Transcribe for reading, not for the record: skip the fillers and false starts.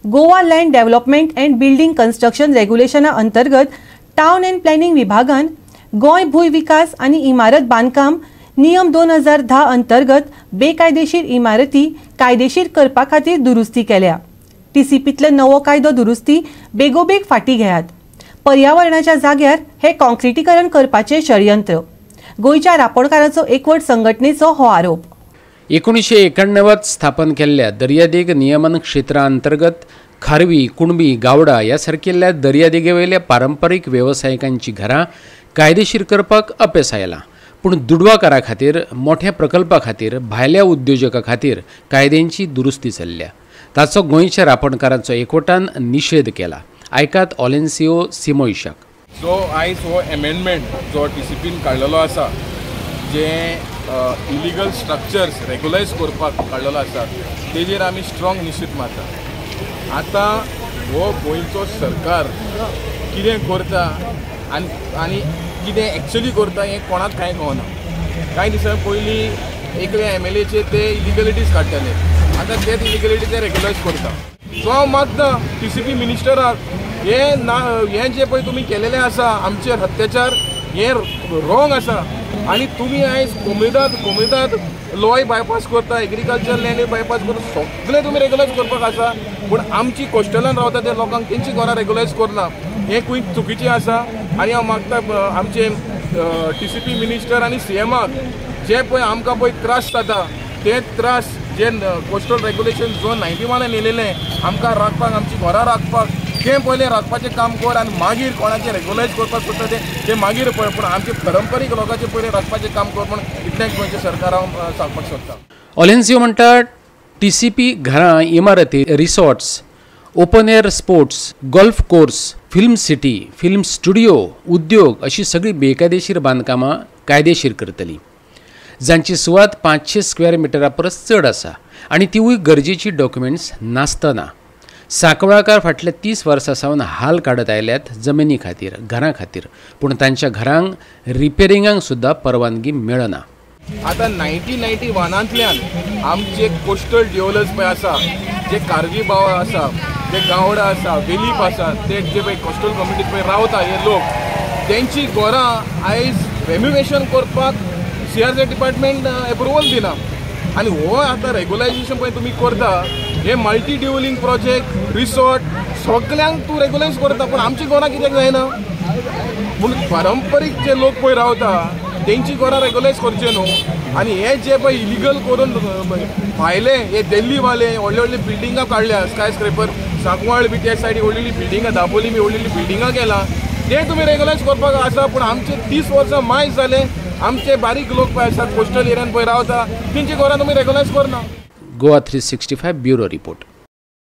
Goa land development and building construction रेग्युलेशना अंतर्गत town and planning विभागान गोंय भूंय विकास आनी इमारत बांदकाम नियम 2010 अंतर्गत बेकायदेशीर इमारती कायदेशीर करपा खातीर दुरुस्ती केल्या. टीसीपीतले नवो कायदो दुरुस्ती बेगोबेग फाटी घेयात. पर्यावरणाच्या जाग्यार हे कॉन्क्रिटीकरण करपाचें षडयंत्र. गोंयच्या रापोणकारांचो एकवट संघटनेचो हो आरोप. 1991 स्थापन केल्ल्या दर्यादेग नियमन क्षेत्रा अंतर्गत खारवी, कुणबी, गावडा ह्या सारकिल्ल्या दर्यादेगेवयल्या पारंपरीक वेवसायिकांची घरां कायदेशीर करपाक अपेस आयलां. पूण दुडवाकारा खातीर, मोठ्या प्रकल्पा खातीर, भायल्या उद्योजका खातीर कायद्यांची दुरुस्ती चल्ल्या. ताचो गोंयच्या रापणकारांचो एकवटान निशेध केला. आयकात ऑलेन्सियो सिमोइशाक. जो आयज हो एमेंडमेंट जो टीसीपीन काडलेलो आसा, जे इलिगल स्ट्रक्चर्स रेगुलायज करपाक काडलेलो आसा, तेजेर आमी स्ट्रॉंग निशेध मारता. आतां हो गोंयचो सरकार कितें करता आनी आनी कितें एक्चुअली करता हें कोणाक कांय कळना. कांय दिसां पयलीं एकल्या एमएलएचे ते इलिगलिटीज काडटाले, आतां तेच इलिगलिटी ते रेगुलायज करता. सो हांव मागता टीसीपी मिनिस्टराक, हें ना हें जें पळय तुमी केलेलें आसा आमचेर अत्याचार, हें रॉंग आसा. आनी तुमी आयज कोमुनिदाद लॉय बायपास करता, एग्रीकल्चर लँड बायपास करता, सगळें तुमी रेगुलायज करपाक आसा. पूण आमची कोस्टलान रावता त्या लोकांक तेंची घरां रेगुलायज करना, हें खूब चुकीचें आसा. आनी हांव मागता आमचे टीसीपी मिनिस्टर आनी सीएमाक, जे पळय आमकां पळय त्रास जाता ते त्रास जे कोस्टल रेगुलेशन झोन 91 येयलेलें आमकां राखपाक, आमची घरां राखपाक, तें पयलें राखपाचें काम कर आनी मागीर कोणाचें रेगुलायज करपाक सोदता तें मागीर पळय, पूण आमचे परंपरीक लोकांचें पयलें राखपाचें काम कर म्हूण इतलें गोंयचें सरकार हांव सांगपाक सोदता. ऑलेन्सियो म्हणटा टीसीपी घरां, इमारती, resorts, open air sports, golf course, film city, film studio, उद्योग अशी सगळी बेकायदेशीर बांदकामां कायदेशीर करतली, जांची सुवात 500 स्क्वेअर मिटरा परस चड आसा आनी तिवूय गरजेची डॉक्युमेंट्स नासतना. सांकवाळकार फाटल्या 30 वर्सां सावन हाल काडत आयल्यात जमिनी खातीर, घरां खातीर, पूण तांच्या घरांक रिपेरिंगांक सुद्दां परवानगी मेळना. आतां 1991 आमचे कोस्टल ड्युअलर्स पळय आसा, जे कारवी बाव आसा, जे गावडा आसा, वेलीप आसा, ते जे पळय कोस्टल कम्युनिटीत पळय रावता हे लोक, तेंची घरां आयज रेन्युवेशन करपाक सीआरझेड डिपार्टमेंट एप्रुवल दिना. आनी हो आतां रेगुलायजेशन पळय तुमी करता, हे मल्टी ड्युअलिंग प्रोजेक्ट, रिसॉर्ट सगल्यांक तूं रेगुलायज करता, पूण आमची घरां कित्याक जायना? पूण पारंपरीक जे लोक पळय रावता तेंची घरां रेगुलायज करचे न्हू. आनी हे जे पळय इलिगल करून भायले हे दिल्लीवाले व्हडले व्हडले बिल्डिंगां काडल्या, स्काय स्क्रेपर सांकवाळ बी त्या सायडी व्हडली बिल्डिंगां, दाबोली बी व्हडली बिल्डिंगां केलां, ते तुमी रेगुलायज करपाक आसा. पूण आमचे 30 वर्सां मायज जाले, आमचे बारीक लोक पळय आसात कोस्टल एरियान पळय रावता, तेंची घरां तुमी रेगुलायज करना. Goa 365 bureau report.